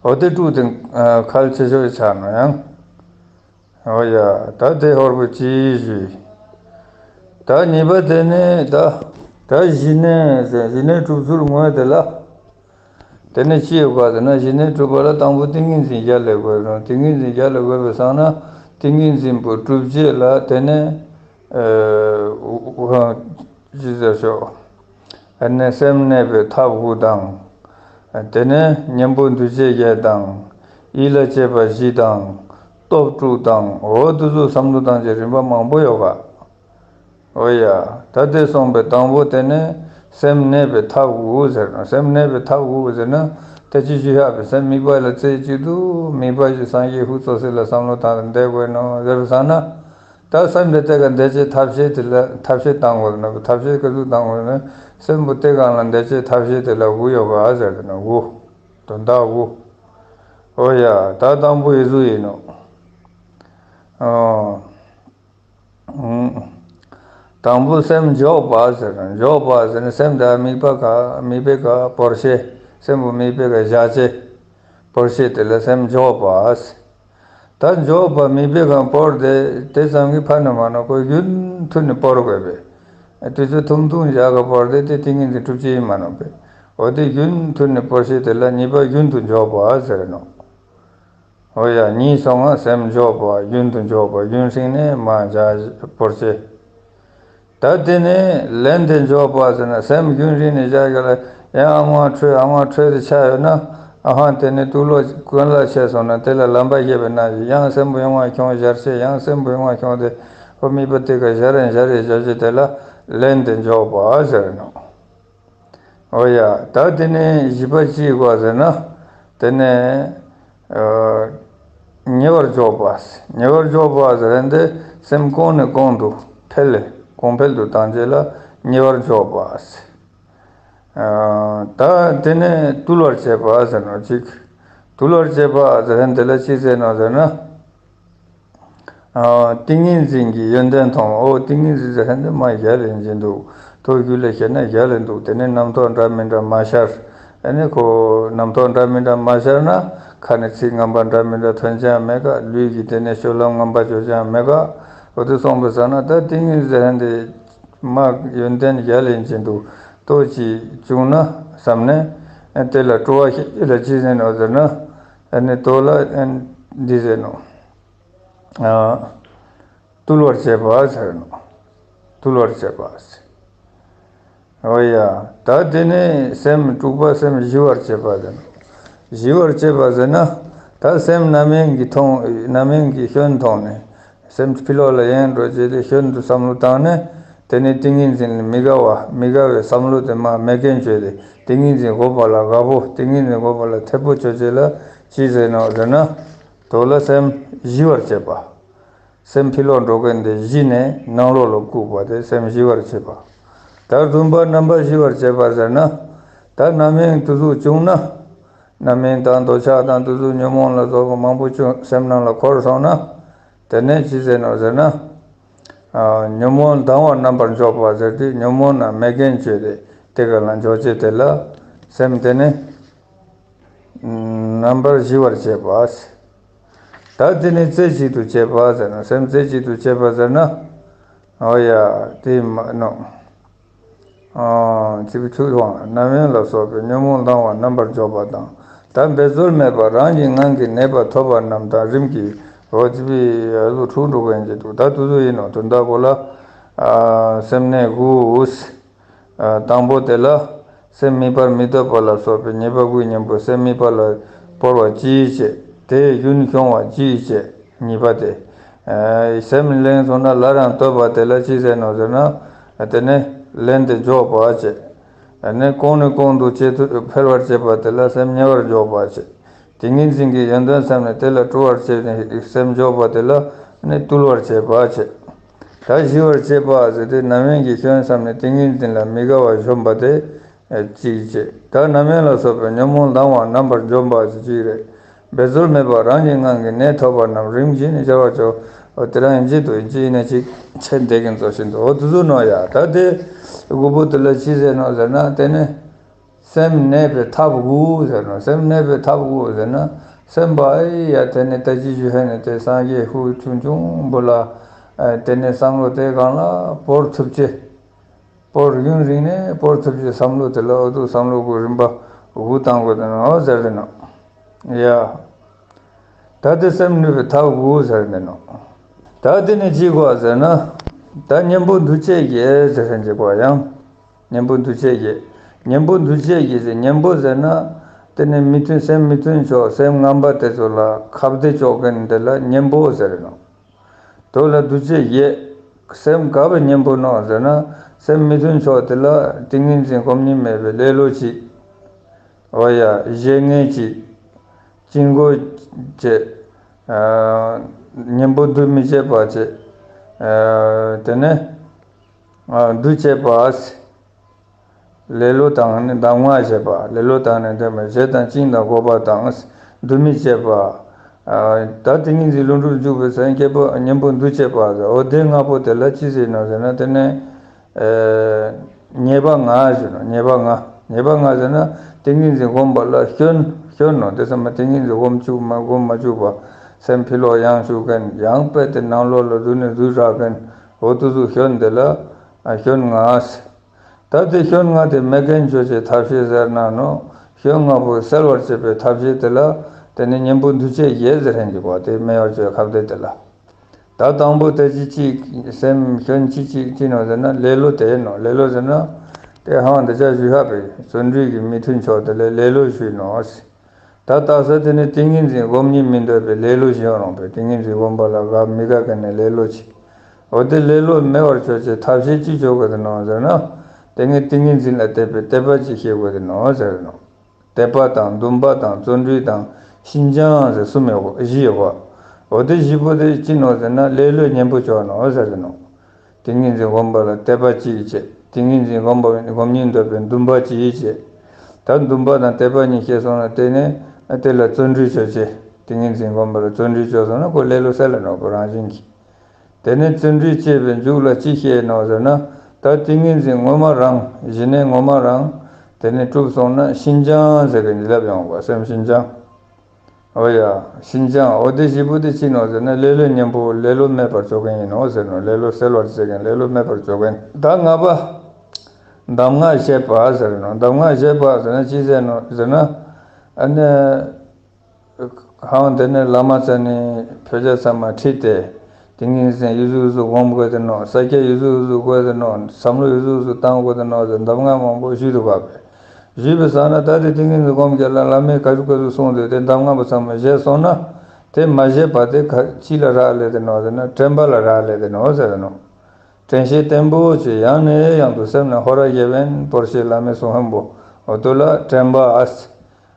འོ་དེ་དྲུག་དེ་ཁལ་ཆེ་ཤོས་ཆགས་ནོ་ཡང་། འོ་ཡ། ད་དེ་ཧོར་པོ་ཅི་ཞུས། ད་གཉིས་པ་དེ་ནི་ད་ད་གཞི་གནས་ཟེར་གཞི་གནས་གྲུབ་ཚུལ་དངོས་དེ་ལ། དེ་ནས་ཅི་ཡོད་ག་ཟེར་ན་གཞི་གནས་གྲུབ་པ་ལ་དང་པོ་ཏིང་ངེ་འཛིན་རྒྱ་ལས་དགོས་རུང་ཏིང་ངེ་འཛིན་རྒྱ་ལས་དགོས་པའི་སང་ན་ཏིང་ངེ་འཛིན་པོ་གྲུབ་རྗེས་ལ་དེ་ནས་ཨ་ཅི་ཟེར་ཤོག་ཨ་ནི་སེམས་གནས་པའི་ཐབས་དགུ་དང་། དེ་ནས་གཉེན་པོ་འདུ་བྱེད་བརྒྱད་དང་། ཡིད་ལ་བྱེད་པ་བཞི་དང་། སྟོབས་དྲུག་དང་འོ་དུ་ཚོ་བསམ་བློ་བཏང་བྱས་རིམ་པ་མང་པོ་ཡོད་ག་འོ་ཡ། ད་དེ་སོང་པའི་དང་པོ་དེ་ནི་སེམས་གནས་པའི་ཐབས་དགུ་ཟེར་ན་སེམས་གནས་པའི་ཐབས་དགུ་ཟེར་ན་ད་ཅི་ཞུ་ཡག་པའི་སེམས་དམིགས་པ་ལ་རྩེ་གཅིག་ཏུ་དམིགས་པ་ཞིག་སངས་རྒྱས་ཧུ་ཙོ་སི་ལ་བསམ་བློ་བཏང་སྟེ་བསྡད་དགོས་ནོ་ཟེར་བསམ་ན། ད་སེམས་དེ་དེ་ག་འདས་ཆེད་ཐབས་ཤེས་དེ་ལ་ཐབས་ཤེས་བཏང་དགོས་ནོ་ཐབས་ཤེས་ག་ཚོད་བཏང་དགོས་ནོ་སེམས་པོ་དེ་གང་ལ་འདས་ཆེད་ཐབས་ཤེས་དེ་ལ་དགུ་ཡོད་ག་ཟེར་དེ་ན་དགུ། དོན་དག་དགུ། ཨོ་ཡ། ད་དང་པོ་ཡི་ཟུ་ཡིན་ནོ། ཨོ། དང་པོ་སེམས་འཇོག་པ་ཟེར་ན་འཇོག་པ་ཟེར་ན་སེམས་དང་དམིགས་པ་ག་དམིགས་པའི་ག་བོར་ཤེས་སེམས་པོ་དམིགས་པའི་ག་བཞག་ཅེས་བོར་ཤེས་དེ་ལ་སེམས་འཇོག་པ་ཟེར། ད་འཇོག་པ་དམིགས་པའི་ག་བོར་དེ་དེ་ཙམ་གྱིས་ཕན་ནི་མ་ནོག་ཁོ་རྒྱུན་མཐུད་ནས་བོར་དགོས་པས། དུས་ཚོད་ཐུང་ཐུང་བཞག་ག་བོར་དེ་དེ་ཏིང་ངེ་འཛིན་གྲུབ་ཀྱི་ཡིན་མ་ནོག་པས། འོ་དེ་རྒྱུན་མཐུད་ནས་བོར་ཤེས་དེ་ལ་གཉིས་པ་རྒྱུན་དུ་འཇོག་པ་ཟེར་ནོ། འོ་ཡ། གཉིས་སོང་ང་སེམས་འཇོག་པ་རྒྱུན་དུ་འཇོག་པ་རྒྱུན་རིང་ནས་མ་བྱ་བོར་ཆེ། ད་དེ་ནས་ལན་དེ་འཇོག་པ་ཟེར་ན་སེམས་རྒྱུན་རིང་ནས་བཞག་གི་ལ་ཡང་ཨ་ངོ་འཕྲོད་ཨ་ངོ་འཕྲོད་དེ་ཆགས་ཡོད་ན་ཨ་ཧང་དེ་ནས་དུག་ལོག་ཀུན་ལ་ཆད་སོང་ན་དེ་ལ་ལམ་པ་བརྒྱབ་པའི་ནང་བཞིན་ཡང་སེམས་པོ་ཡོང་བ་ཁྱོང་ཞར་ཆེ་ཡང་སེམས་པོ་ཡོང་བ་ཁྱོང་དེ་ཨོ་དམིགས་པ་དེ་ག་ཞར་ཡང་ཞར་ཡང་བཞག་རྗེས་དེ་ལ་ལན་དེ་འཇོག་པ་ཟེར་ནོ། འོ་ཡ། ད་དེ་ནས་བཞི་པ་ཅི་དགོས་ཟེར་ན། དེ་ནས་ཨ་ཉེ་བར་འཇོག་པ། ཉེ་བར་འཇོག་པ་ཟེར་ན་དེ་སེམས་གོང་ནས་གོང་དུ་འཕེལ་གོང་འཕེལ་དུ་བཏང་རྗེས་ལ་ཉེ་བར་འཇོག་པ། ཨ་ད་དེ་ནས་དུལ་བར་བྱེད་པ་ཟེར་ནོ་གཅིག་དུལ་བར་བྱེད་པ་ཟེར་ན་དེ་ལ་ཅི་ཟེར་ནོ་ཟེར་ན། ཨ་ཏིང་ངེ་འཛིན་གྱི་ཡོན་ཏན་མཐོང་། ཨོ་ཏིང་ངེ་འཛིན་ཟེར་ཧན་དེ་མ་ཡར་ལེན་གྱིན་འདུག་ཐོག་རྒྱུད་ལ་ཤེས་ན་ཡར་ལེན་འདུག་དེ་ནས་རྣམ་རྟོག་འདྲ་མི་འདྲ་མ་ཤར། ཨ་ནི་ཁོ་རྣམ་རྟོག་འདྲ་མི་འདྲ་མ་ཤར་ན་ཁ་ནས་ཚིག་ངན་པ་འདྲ་མི་འདྲ་ཐོན་ཅང་མེད་ཀ་ལུས་ཀྱི་དེ་ནས་སྤྱོད་ལམ་ངན་པ་བྱོས་ཅང་མེད་ཀ་ཨོ་དེ་སོང་པའི་ས་ན་ད་ཏིང་ངེ་འཛིན་ཟེར་ཧན་དེ་མ་ཡོན་ཏན་ཡར་ལེན་གྱིན་འདུག་ཏོ་ཅི་བྱུང་ན་བསམ་ནས་དེ་ལ་སྤྲོ་བ་ཤེས་ལ་ཅི་ཟེར་ནོ་ཟེར་ན་ཨ་ནི་ཏོ་ལ་འདི་ཟེར་ནོ། ཨ། དུལ་བར་བྱེད་པ་ཟེར་ནོ། དུལ་བར་བྱེད་པ་ཟེར། འོ་ཡ། ད་དེ་ནས་སེམས་དྲུག་པ་སེམས་ཞི་བར་བྱེད་པ་ཟེར་ནོ། ཞི་བར་བྱེད་པ་ཟེར་ན། ད་སེམས་རྣམ་གཡེང་གི་མཐོང་རྣམ་གཡེང་གི་སྐྱོན་མཐོང་ནས། སེམས་ཕྱི་ལོགས་ལ་གཡེང་འགྲོ་བྱས་ཏེ་སྐྱོན་དུ་བསམ་བློ་བཏང་ནས། དེ་ནས་ཏིང་ངེ་འཛིན་ལ་མི་དགའ་བ་མི་དགའ་བའི་བསམ་བློ་དེ་མ་མེད་མཁན་བྱས་ཏེ། ཏིང་ངེ་འཛིན་སྒོམ་པ་ལ་དགའ་པོ། ཏིང་ངེ་འཛིན་སྒོམ་པ་ལ་འཐད་པོ་བྱེད་བྱེད་ལ་ཅི་ཟེར་ནོ་ཟེར་ན། དོ་ལ་སེམས་ཞི་བར་བྱེད་པ། སེམས་ཕྱི་ལོགས་འགྲོ་མཁན་དེ་ཞི་ནས་ནང་ལོགས་ལ་བཀུག་པ་དེ་སེམས་ཞི་བར་བྱེད་པ། ད་བདུན་པ་རྣམ་པར་ཞི་བར་བྱེད་པ་ཟེར་ན། ད་རྣམ་གཡེང་དེ་ཚོ་བྱུང་ན། རྣམ་གཡེང་དང་འདོད་ཆགས་དང་དེ་ཚོ་ཉོན་མོངས་ལ་སོགས་པ་མང་པོ་བྱུང་སེམས་ནང་ལ་འཁོར་སོང་ན། དེ་ནས་ཅི་ཟེར་ནོ་ཟེར་ན། ཨ། ཉོན་མོངས་ལྡང་བར་རྣམ་པར་འཇོག་པ་ཟེར་དུས་ཉོན་མོངས་རྣམས་མེད་མཁན་བྱས་ཏེ་དེ་ག་ལ་འཇོག་བྱེད་དེ་ལ་སེམས་དེ་ནི་རྣམ་པར་ཞི་བར་བྱེད་པ། ད་དེ་ནི་རྩེ་གཅིག་ཏུ་བྱེད་པ་ཟེར་ན། སེམས་རྩེ་གཅིག་ཏུ་བྱེད་པ་ཟེར་ན། འོ་ཡ། དེ་མ་ནོ། ཨ། ཚིག་ཆུ་དབང་རྣམ་གཡེང་ལ་སོགས་པའི་ཉོན་མོངས་ལྡང་བར་རྣམ་པར་འཇོག་པ་དང་། ད་འབད་རྩོལ་མེད་པར་རང་གི་ངང་གིས་གནས་པ་ཐོབ་པ་རྣམས་དང་། རིམ་གྱིས་འོ་ཙི་པི་ཨ་ལུ་འཁྲུག་འགྲོ་གན་གྱི་འདུག་ད་དུ་དུ་ཡིན་ནོ་དོན་དག་གོ་ལ། ཨ། སེམས་གནས་དགུ། ཨ། དང་པོ་དེ་ལ་སེམས་དམིགས་པར་མི་འདོད་པ་ལ་སོགས་པའི་ཉེས་པ་དགུའི་གཉེན་པོ། སེམས་དམིགས་པ་ལ་སྤོར་བ་ཅི་བྱེད་དེ་རྒྱུན་སྐྱོང་བ་ཅི་བྱེད། གཉིས་པ་དེ། ཨ། སེམས་གླེང་སོང་ན་སླར་ཡང་བསྟོད་པ་དེ་ལ་ཅི་ཟེར་ནོ་ཟེར་ན། དེ་ནས་ལན་དེ་འཇོག་པ་བྱེད། ཨ་ནི་གོང་ནས་གོང་དུ་ཇེ་ཐུ་འཕེལ་བར་བྱེད་པ་དེ་ལ་སེམས་ཉེ་བར་འཇོག་པ་བྱེད། ཏིང་ངེ་འཛིན་གྱི་ཡོན་ཏན་བསམ་ནས་དེ་ལ་སྤྲོ་བར་བྱེད་ནས་སེམས་འཇོག་པ་དེ་ལ་ནི་བཏུལ་བར་བྱེད་པ་བྱེད། ད་ཞི་བར་བྱེད་པ་ཟེར་དུས་རྣམ་གཡེང་གི་སྐྱོན་བསམ་ནས་ཏིང་ངེ་འཛིན་ལ་མི་དགའ་བ་བཞོམས་པ་དེ་གཅིག་བྱེད། ད་རྣམ་གཡེང་ལ་སོགས་པའི་ཉོན་མོངས་ལྡང་བ་རྣམ་པར་འཇོམས་པ་གཅིག་རེད། འབད་རྩོལ་མེད་པར་རང་གི་ངང་གིས་གནས་ཐོབ་པ་རྣམས་རིམ་གྱིས་ནི་སྦྱོར་བ་ཅོ། འོ་དེ་རང་ཡིན་གཅིག་ཏུ་ཡིན་གཅིག་ཡིན་ན་གཅིག་ཆེ་འདེགས་ཀྱིན་ཚོ་བཞིན་དུ་འོ་དུ་ཚོ་ནོ་ཡ། ད་དེ་དགུ་པོ་དེ་ལ་ཅི་ཟེར་ནོ་ཟེར་ན། དེ་ནི་སེམས་གནས་པའི་ཐབས་དགུ་ཟེར་ནོ། སེམས་གནས་པའི་ཐབས་དགུ་ཟེར་ན། སེམས་པ་ཨེ་ཡ་དེ་ནི་ད་ཅི་ཞུ་ཧེ་ནི་དེ་སངས་རྒྱས་ཧུ་ཆུང་ཆུང་བུ་ལ། ཨ། དེ་ནི་བསམ་བློ་དེ་གང་ལ་བོར་ཐུབ་ཅེ། བོར་ཡུན་རིང་ནས་བོར་ཐུབ་ཀྱི་བསམ་བློ་དེ་ལ་འོ་དུ་བསམ་བློ་གི་རིམ་པ་དགུ་བཏང་དགོས་དེ་ནོ་ཟེར་དེ་ནོ། ཡ། ད་དེ་སེམས་གནས་པའི་ཐབས་དགུ་ཟེར་དེ་ནོ། ད་དེ་ནི་ཅི་གོ་ཟེར་ན། ད་གཉེན་པོ་འདུ་བྱེད་བརྒྱད་ཟེར་ཧེ་ཅི་གོ་ཡང་། གཉེན་པོ་འདུ་བྱེད་བརྒྱད། གཉེན་པོ་འདུ་བྱེད་བརྒྱད་ཟེར། གཉེན་པོ་ཟེར་ན། དེ་ནི་མི་མཐུན་སེམས་མི་མཐུན་ཕྱོགས་སེམས་ངན་པ་དེ་ཚོ་ལ་ཁ་གཏད་གཅོག་མཁན་དེ་ལ་གཉེན་པོ་ཟེར་ནོ། དོ་ལ་འདུ་བྱེད་བརྒྱད། སེམས་ག་བའི་གཉེན་པོ་ནོ་ཟེར་ན། སེམས་མི་མཐུན་ཕྱོགས་དེ་ལ་ཏིང་ངེ་འཛིན་སྒོམ་ཉིད་མེད་པའི་ལེ་ལོ་གཅིག་འོ་ཡ། བཞེད་ངན་གཅིག་སྐྱིད་འགོ་བྱེད། ཨ། གཉེན་པོ་འདུ་མི་བྱེད་པ་བྱེད། ཨ། དེ་ནས། ཨ། འདུ་བྱེད་པ། ལེ་ལོ་དང་ནི་གདམས་ངག་བྱེད་པ། ལེ་ལོ་དང་ནི་འདོད་མི་བྱེད་དང་བཅིངས་དང་བཀོད་པ་དང་། འདུ་མི་བྱེད་པ། ཨ། ད་ཏིང་ངེ་འཛིན་ལྷུན་གྲུབ་འཇུག་པའི་སེམས་བསྐྱེད་པ་གཉེན་པོ་འདུ་བྱེད་པ་ཟེར། འོ་དེ་ལྔ་པོ་དེ་ལ་ཅི་ཟེར་ནོ་ཟེར་ན། དེ་ནི། ཨེ། ཉེས་པ་ལྔ་ཟེར་ནོ། ཉེས་པ་ལྔ། ཉེས་པ་ལྔ་ཟེར་ན་ཏིང་ངེ་འཛིན་སྒོམ་པ་ལ་སྐྱོན། སྐྱོན་ནོ། དེ་ཚང་མ་ཏིང་ངེ་འཛིན་སྒོམ་བཅུག་མ་སྒོམ་མ་བཅུག་པ། སེམས་ཕྱི་ལོགས་གཡེང་བཅུག་མཁན། ཡང་དཔེ་དེ་ནང་ལོགས་ལ་འཛུལ་ནས་འཛུལ་རག་མཁན། འོ་དུ་ཚོ་སྐྱོན་དེ་ལ། ཨ། སྐྱོན་ལྔ་ཟེར། ད་དེ་སྐྱོན་ལྔ་དེ་མེད་མཁན་བྱེད་ཆེད་ཐབས་ཤེས་ཟེར་ན་ནོ། སྐྱོན་ལྔ་པོ་སེལ་བར་བྱེད་པའི་ཐབས་ཤེས་དེ་ལ། དེ་ནི་གཉེན་པོ་འདུ་བྱེད་བརྒྱད་ཟེར་ཧེ་ཅི་གོ། དེ་མེད་པར་བྱེད་ཁ་གཏད་དེ་ལ། ད་དང་པོ་དེ་ཅི་གཅིག་སེམས་སྐྱོན་ཅི་གཅིག་ཅི་ནོ་ཟེར་ན། ལེ་ལོ་དེ་ནོ། ལེ་ལོ་ཟེར་ན། དེ་ཧང་འདི་ཅག་ཞུ་ཧ་པའི་བརྩོན་འགྲུས་ཀྱི་མི་མཐུན་ཕྱོགས་དེ་ལས་ལེ་ལོ་ཞུས་ནོ། ད་ལྟ་ས་དེ་ནི་ཏིང་ངེ་འཛིན་སྒོམ་ཉིད་མི་འདོད་པའི་ལེ་ལོ་ཞིག་ཡོང་རུང་བས། ཏིང་ངེ་འཛིན་སྒོམ་པ་ལ་དགའ་མི་དགའ་མཁན་ནི་ལེ་ལོ་ཅིག་འོ་དེ་ལེ་ལོ་མེད་པར་བྱེད་ཆེད་ཐབས་ཤེས་ཅི་བྱེད་དགོས་དེ་ནོ་ཟེར་ན། དེ་ངས་ཏིང་ངེ་འཛིན་ལ་དད་པའི་དད་པ་ཅིག་བྱེད་དགོས་དེ་ནོ་ཟེར་ནོ། དད་པ་དང་འདུན་པ་དང་བརྩོན་འགྲུས་དང་ཤིན་སྦྱངས་ཟེར་གསུམ་ཡོད་གོ། བཞི་ཡོད་གོ། འོ་དེ་བཞི་པོ་དེ་ཅི་ནོ་ཟེར་ན། ལེ་ལོའི་གཉེན་པོ་ཅོ་ནོ་ཟེར་ནོ། ཏིང་ངེ་འཛིན་སྒོམ་པ་ལ་དད་པ་ཅིག་བྱེད། ཏིང་ངེ་འཛིན་སྒོམ་པ་སྒོམ་ཉིད་འདོད་པའི་འདུན་པ་ཅིག་བྱེད། ད་འདུན་པ་དང་དད་པ་གཉིས་སྐྱེས་སོང་ན། དེ་ནས་དེ་ལ་བརྩོན་འགྲུས་ཅོ་བྱེད། ཏིང་ངེ་འཛིན་སྒོམ་པ་ལ་བརྩོན་འགྲུས་ཅོས་སོང་ན་ཁོ་ལེ་ལོ་སེལ་ལ་ནོ། ཁོ་རང་བཞིན་གྱིས། དེ་ནས་བརྩོན་འགྲུས་བྱེད་པའི་མཇུག་ལ་ཅི་སྐྱེས་ནོ་ཟེར་ན། ད་ཏིང་ངེ་འཛིན་ངོ་མ་རང་། གཞི་གནས་ངོ་མ་རང་། དེ་ནས་གྲུབ་སོང་ན་ཤིན་སྦྱངས་ཟེར་གི་འདི་ལབ་ཡོང་བ། སེམས་ཤིན་སྦྱངས། འོ་ཡ། ཤིན་སྦྱངས། འོ་དེ་བཞི་པོ་དེ་ཅི་ནོ་ཟེར་ན། ལེ་ལོའི་གཉེན་པོ་ལེ་ལོ་མེད་པར་ཅོ་མཁན་ཡིན་ནོ་ཟེར་ནོ། ལེ་ལོ་སེལ་བར་བྱེད་མཁན། ལེ་ལོ་མེད་པར་ཅོ་མཁན། ད་ལྔ་པ། གདམས་ངག་བཞེད་པ་ཟེར་ནོ། གདམས་ངག་བཞེད་པ་ཟེར་ན་ཅི་ཟེར་ནོ་ཟེར་ན། ཨ་ནི། ཧང་དེ་ནས་བླ་མ་ཚོ་ནས་བོད་རྒྱལ་ཚང་མ་ཁྲིད་དེ། ཏིང་ངེ་འཛིན་ཡུ་ཟུག་ཡུ་ཟུག་སྒོམ་དགོས་དེ་ནོ། ས་སྐྱ་ཡུ་ཟུག་ཡུ་ཟུག་དགོས་དེ་ནོ། བསམ་བློ་ཡུ་ཟུག་ཡུ་ཟུག་བཏང་དགོས་དེ་ནོ་ཟེར་གདམས་ངག་མང་པོ་ཞུས་འདུག་ག་བས། ཞུས་པའི་སང་ན་ད་དེ་ཏིང་ངེ་འཛིན་སྒོམ་རྒྱལ་ལ་བླ་མས་ག་ཚོད་ག་ཚོད་གསུངས་འདུག་དེ་གདམས་ངག་པ་ཚང་མས་བཞེས་སོང་ན། དེ་མ་བཞེས་པ་དེ་ག་ཅི་ལ་རག་ལས་དེ་ནོ་ཟེར་ན་དྲན་པ་ལ་རག་ལས་དེ་ནོ་ཟེར་ནོ། དྲན་ཤེས་བརྟན་པོ་བྱས་ཡང་ནས་ཡང་དུ་སེམས་ལ་ཧོ་ར་ཡེ་བན་པོར་ཤེས་བླ་མའི་གསུང་ཧན་པོ་འོ་དོ་ལ་དྲན་པ་ཨ།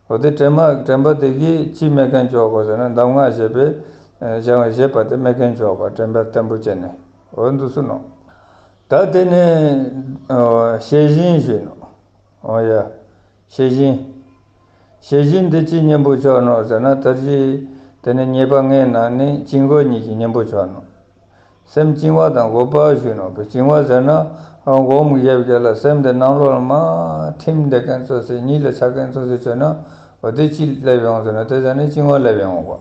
འོ་དེ་དྲན་པ་དྲན་པ་དེ་གིས་ཅི་མེད་མཁན་ཆོག་གོ་ཟེར་ན་གདམས་ངག་བཞེས་པས་བཞེས་པ་དེ་མེད་མཁན་ཆོག་གོ་དྲན་པ་བརྟན་པོ་བྱས་ནས་འོ་འདུག་སུ་ནོ། ད་དེ་ནས་ཤེས་བཞིན་ཞུས་ནོ། འོ་ཡ། ཤེས་བཞིན། ཤེས་བཞིན་དེ་ཅི་གཉེན་པོ་ཆགས་ནོ་ཟེར་ན་ད་ཅི། དེ་ནི་ཉེས་པ་ལྔའི་ནང་ནས་བཅིང་བ་གཉིས་ཀྱི་གཉེན་པོ་ཆགས་ནོ། སེམས་བཅིང་བ་དང་སྒོམ་པ་ཞུས་ནོ། བཅིང་བ་ཟེར་ན་སྒོམ་ཡབ་རྒྱལ་ལ་སེམས་དེ་ནང་ལོགས་ལ་མ་ཐིམ་བསྡད་མཁན་ཚོ་ཟེར་གཉིད་ལ་ཆགས་མཁན་ཚོ་ཟེར་བྱས་ན་འོ་དེ་ཅི་སླེབས་ཡོང་ཟེར་ན་དེ་ཟེར་ནས་བཅིང་བ་སླེབས་ཡོང་གོ།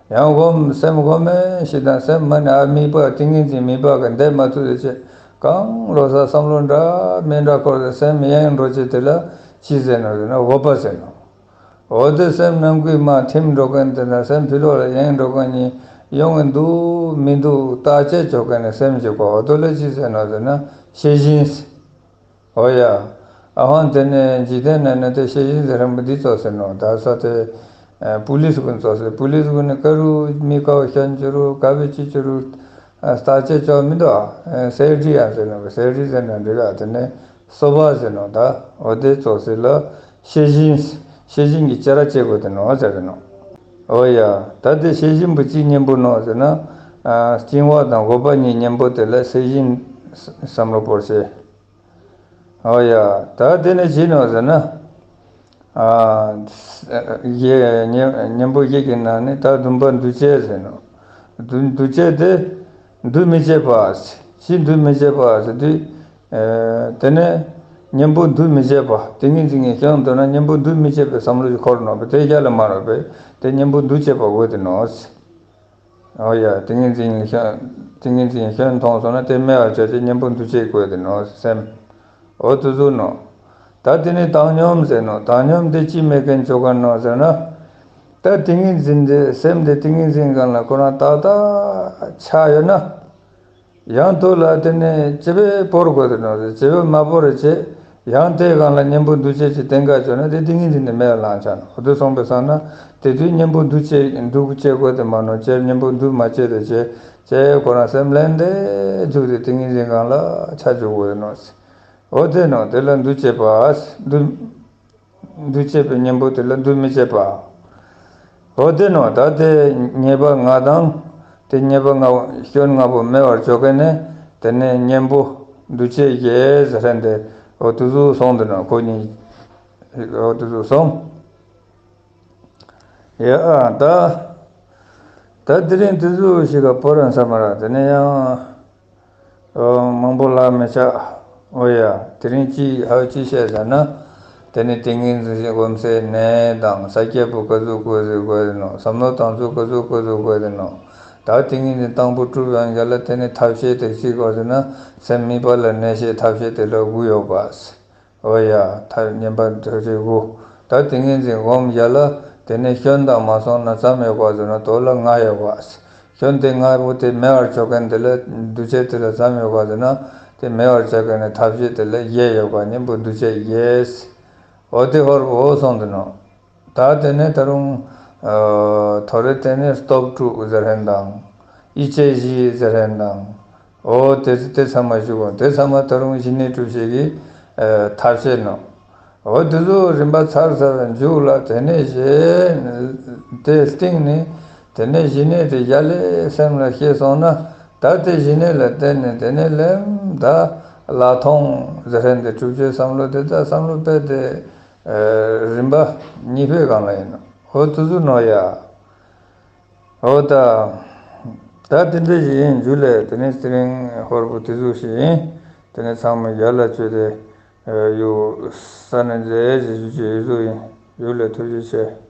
ཡང་སྒོམ་སེམས་སྒོམ་མེད་ཞིག་དང་སེམས་མ་ནི་ཨ་དམིགས་པ་ཏིང་ངེ་འཛིན་དམིགས་པ་གི་འདས་མ་ཐུབ་ཟེར་བྱས་གང་བློ་ས་བསམ་བློ་འདྲ་མི་འདྲ་འཁོར་ཏེ་སེམས་གཡེང་འགྲོ་བྱེད་དེ་ལ་ཅི་ཟེར་ནོ་ཟེར་ན་འོ་པ་ཟེར་ནོ། འོ་དེ་སེམས་ནང་ཁུལ་མ་ཐིམ་འགྲོ་མཁན་དེ་དང་སེམས་ཕྱི་ལོགས་ལ་གཡེང་འགྲོ་མཁན་གཉིས་ཡོང་གི་འདུག་མི་འདུག་བརྟག་དཔྱད་བྱེད་མཁན་ནི་སེམས་ཀྱི་གོ་འོ་དོ་ལ་ཅི་ཟེར་ནོ་ཟེར་ན་ཤེས་བཞིན། འོ་ཡ། ཨ་ཧོན་དེ་ནས་འཇིག་རྟེན་ནང་ན་དེ་ཤེས་བཞིན་ཟེར་མཁན་པོ་འདི་ཙོགས་ཟེར་ནོ། ད་ས་དེ་པུ་ལིས་ཀུན་ཙོགས་ཟེར། པུ་ལིས་ཀུན་ནི་ཀ་རུ་མི་ཀ་བ་ཤན་ཅི་རུ་ཀ་བེ་ཅི་ཅི་རུ་བརྟག་དཔྱད་ཅོག་མི་འདུག་ཨ། སེ་ཌི་ཡང་ཟེར་ནོ། སེ་ཌི་ཟེར་ན་འདི་ག་དེ་ནས་སོ་པ་ཟེར་ནོ། ད་འོ་དེ་ཙོགས་ཟེར་ལ་ཤེས་བཞིན། ཤེས་བཞིན་གྱི་ཅ་ར་བྱེད་དགོས་དེ་ནོ་ཟེར་ནོ། འོ་ཡ། ད་དེ་ཤེས་བཞིན་པོ་ཅི་གཉེན་པོ་ནོ་ཟེར་ན། བཅིང་བ་དང་སྒོམ་པ་གཉིས་གཉེན་པོ་དེ་ལ་ཤེས་བཞིན་བསམ་བློ་སྤོར་བྱེད། ཨོ་ཡ། ད་དེ་ནས་ཅི་ནོ་ཟེར་ན། ཨ། གཉེན་པོ་བཞི་གི་ནང་ནས་ད་བདུན་པ་འདུ་བྱེད་ཟེར་ནོ། འདུ་འདུ་བྱེད་དེ། འདུ་མི་བྱེད་པ། ཅི་འདུ་མི་བྱེད་པ་ཟེར་དུས། དེ་ནས་གཉེན་པོ་འདུ་མི་བྱེད་པ། ཏིང་ངེ་འཛིན་གྱི་སྐྱོན་འདོད་ན་གཉེན་པོ་འདུ་མི་བྱེད་པའི་བསམ་བློ་ཞིག་འཁོར་ནོ་བས་དེ་རྒྱ་ལ་མ་རོགས་པས་དེ་གཉེན་པོ་འདུ་བྱེད་པ་དགོས་དེ་ནོ། ཨོ་ཡ། ཏིང་ངེ་འཛིན་གྱི་སྐྱོན། ཏིང་ངེ་འཛིན་གྱི་སྐྱོན་མཐོང་སོང་ན་དེ་སྨྲ་བར་བྱ་ཞེས་གཉེན་པོ་འདུ་བྱེད་དགོས་དེ་ནོ་སེམས། ཨོ་དུ་ཟུག་ནོ། ད་དེ་ནི་བཏང་སྙོམས་ཟེར་ནོ། བཏང་སྙོམས་དེ་ཅི་མེད་མཁན་ཆོ་ག་ནོ་ཟེར་ན། ད་ཏིང་ངེ་འཛིན་དེ་སེམས་དེ་ཏིང་ངེ་འཛིན་སྒང་ལ་ཁོ་རང་ཏག་ཏག་ཆགས་ཡོད་ན། ཡང་དུ་ལ་དེ་ནས་ཅི་བས་བོར་དགོས་དེ་ནོ། ཅི་བས་མ་བོར་རེ་བྱེད། ཡང་དེའི་སྒང་ལ་གཉེན་པོ་འདུ་བྱེད་ཀྱི་གཏན་འགལ་བྱུང་ན་དེ་ཏིང་ངེ་འཛིན་དེ་མེད་ལ་ལངས་ཆ་ནོ། འོ་དུ་སོང་པའི་སང་ན་དེ་དུས་གཉེན་པོ་འདུ་བྱེད་འདུ་བྱེད་དགོས་དེ་མ་ནོ། ཅེར་གཉེན་པོ་འདུ་མ་བྱེད་དེ་བྱེད་ཅེ་ཁོ་རང་སེམས་ལན་དེ་འཇུག་དེ་ཏིང་ངེ་འཛིན་སྒང་ལ་ཆ་འཇུག་དགོས་དེ་ནོ། འོ་དེ་ནོ། དེ་ལ་འདུ་བྱེད་པ། འདུ། འདུ་བྱེད་པའི་གཉེན་པོ་དེ་ལ་འདུ་མི་བྱེད་པ། འོ་དེ་ནོ། ད་དེ་ཉེས་པ་ལྔ་དང་། དེ་ཉེས་པ་ལྔ་སྐྱོན་ལྔ་པོ་མེད་པར་བྱོས་མཁན་ནི། དེ་ནས་གཉེན་པོ་འདུ་བྱེད་ཡེ་ཟེར་མཁན་དེ། འོ་དུ་ཟུག་སོང་དེ་ནོ། ཁོ་གཉིས། འོ་དུ་ཟུག་སོང་། ཡ་ཨ་ད། ད་དེ་རིང་དུ་ཟུག་ཞིག་ག་པོ་རན་ས་མ་ར་དེ་ནས་ཡང་། མང་པོ་ལ་མི་ཆགས། འོ་ཡ། དེ་རིང་ཅི་ཧ་ཅི་བཤད་ཟེར་ན། དེ་ནི་ཏིང་ངེ་འཛིན་སྒོམ་སའི་གནས་དང་ས་སྐྱ་པོ་ག་ཟུག་དགོས་ཟེར་དགོས་ཟེར་ནོ། བསམ་བློ་བཏང་ཚུལ་ག་ཟུག་ག་ཟུག་དགོས་ཟེར་ནོ། ད་ཏིང་ངེ་འཛིན་དང་པོ་གྲུབ་ཡོང་རྒྱ་ལ་དེ་ནི་ཐབས་ཤེས་དེ་ཅི་དགོས་ཟེར་ན། སེམས་དམིགས་པ་ལ་གནས་ཤེས་ཐབས་ཤེས་དེ་ལ་དགུ་ཡོད་པ། འོ་ཡ། ཐབས་ཉན་པ་ཐབས་ཤེས་དགུ། ད་ཏིང་ངེ་འཛིན་སྒོམ་རྒྱ་ལ་དེ་ནི་སྐྱོན་དང་མ་སོང་ན་ཙམ་ཡོད་པ་ཟེར་ན་དོ་ལ་ལྔ་ཡོད་པ། སྐྱོན་དེ་ལྔ་པོ་དེ་མེད་པར་བྱོས་མཁན་དེ་ལ་འདུ་བྱེད་དེ་ལ་ཙམ་ཡོད་པ་ཟེར་ན། དེ་མེད་པར་བྱ་མཁན་ནི་ཐབས་ཤེས་དེ་ལ་ཡེ་ཡོད་པ་གཉེན་པོ་འདུ་བྱེད་ཡེ། འོ་དེ་ཧོར་བོ་སོང་དུ་ནོ། ད་དེ་ནས་ད་རུང་། ཐོ་རེ་དེ་ནས་སྟོབས་དྲུག་ཟེར་མཁན་དང་། ཡིད་ཆེས་བཞི་ཟེར་མཁན་དང་། འོ་དེ་དེ་ཚང་མ་ཞུ་གོ། དེ་ཚང་མ་ད་རུང་ཞི་གནས་སྒྲུབ་བྱེད་ཀྱི་ཐབས་ཤེས་ནོ། འོ་དེ་ཚོ་རིམ་པ་ཚར་ཚར་བའི་མཇུག་ལ་དེ་ནས་གཞན་དེ་སྟེང་ནས་དེ་ནས་ཞི་གནས་དེ་རྒྱ་ལས་སེམས་ལ་སྐྱེས་སོང་ན། ད་དེ་ཞི་གནས་ལ་བརྟེན་ནས་དེ་ནས་ལེམ་ད་ལྷག་མཐོང་ཟེར་མཁན་དེ་སྒྲུབ་བྱེད་བསམ་བློ་དེ་ད་བསམ་བློ་སྤེལ་ཏེ་རིམ་པ་གཉིས་པའི་སྒང་ལ་ཡིན་ནོ། འོ་དེ་ཚོ་ནོ་ཡ། འོ་ད། ད་དེ་འདྲ་ཞིག་ཡིན། རྒྱུ་ལས་དེ་ནས་དེ་རིང་ཧོར་བོ་དེ་ཚོ་ཞིག་ཡིན། དེ་ནས་ཚང་མ་ཡར་ལ་བཅོས་ཏེ་ཡོད་ས་ནས་མཛད་ཞེས་ཞུ་རྒྱུ་ཡོད་ཚོ་ཡིན། རྒྱུ་ལས་ཐུགས་རྗེ་ཆེ།